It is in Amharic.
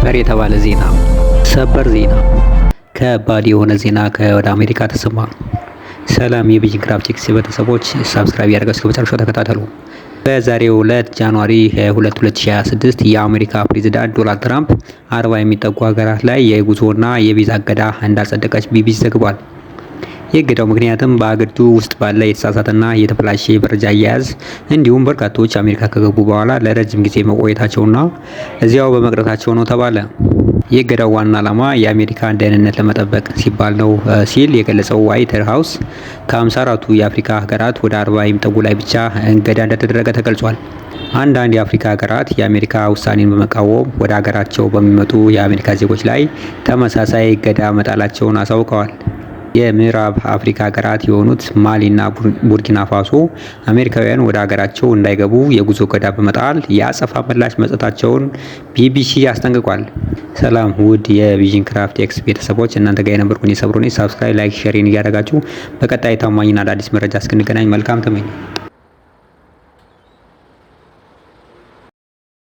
ሰበር የተባለ ዜና፣ ሰበር ዜና፣ ከባድ የሆነ ዜና ከወደ አሜሪካ ተሰማ። ሰላም የቪዥን ግራፊክስ ቤተሰቦች፣ subscribe ያደረጋችሁ እስከ መጨረሻው ተከታተሉ። በዛሬው ዕለት January 2 2026 የአሜሪካ ፕሬዝዳንት ዶናልድ ትራምፕ 40 የሚጠጉ ሀገራት ላይ የጉዞና የቪዛ እገዳ እንዳጸደቀች ቢቢሲ ዘግቧል። የእገዳው ምክንያትም በአገሪቱ ውስጥ ባለ የተሳሳተና የተበላሸ የመረጃ አያያዝ እንዲሁም በርካቶች አሜሪካ ከገቡ በኋላ ለረጅም ጊዜ መቆየታቸውና እዚያው በመቅረታቸው ነው ተባለ። የእገዳው ዋና ዓላማ የአሜሪካን ደህንነት ለመጠበቅ ሲባል ነው ሲል የገለጸው ዋይት ሀውስ ከ54ቱ የአፍሪካ ሀገራት ወደ 40 የሚጠጉ ላይ ብቻ እገዳ እንደተደረገ ተገልጿል። አንዳንድ የአፍሪካ ሀገራት የአሜሪካ ውሳኔን በመቃወም ወደ ሀገራቸው በሚመጡ የአሜሪካ ዜጎች ላይ ተመሳሳይ እገዳ መጣላቸውን አሳውቀዋል። የምዕራብ አፍሪካ ሀገራት የሆኑት ማሊና ቡርኪና ፋሶ አሜሪካውያን ወደ ሀገራቸው እንዳይገቡ የጉዞ እገዳ በመጣል የአጸፋ ምላሽ መስጠታቸውን ቢቢሲ አስጠንቅቋል። ሰላም ውድ የቪዥን ክራፍት ኤክስ ቤተሰቦች፣ እናንተ ጋር የነበርኩን የሰብሮኔ subscribe፣ like፣ share እያደረጋችሁ በቀጣይ ታማኝና አዳዲስ መረጃ እስክንገናኝ መልካም ተመኘሁ።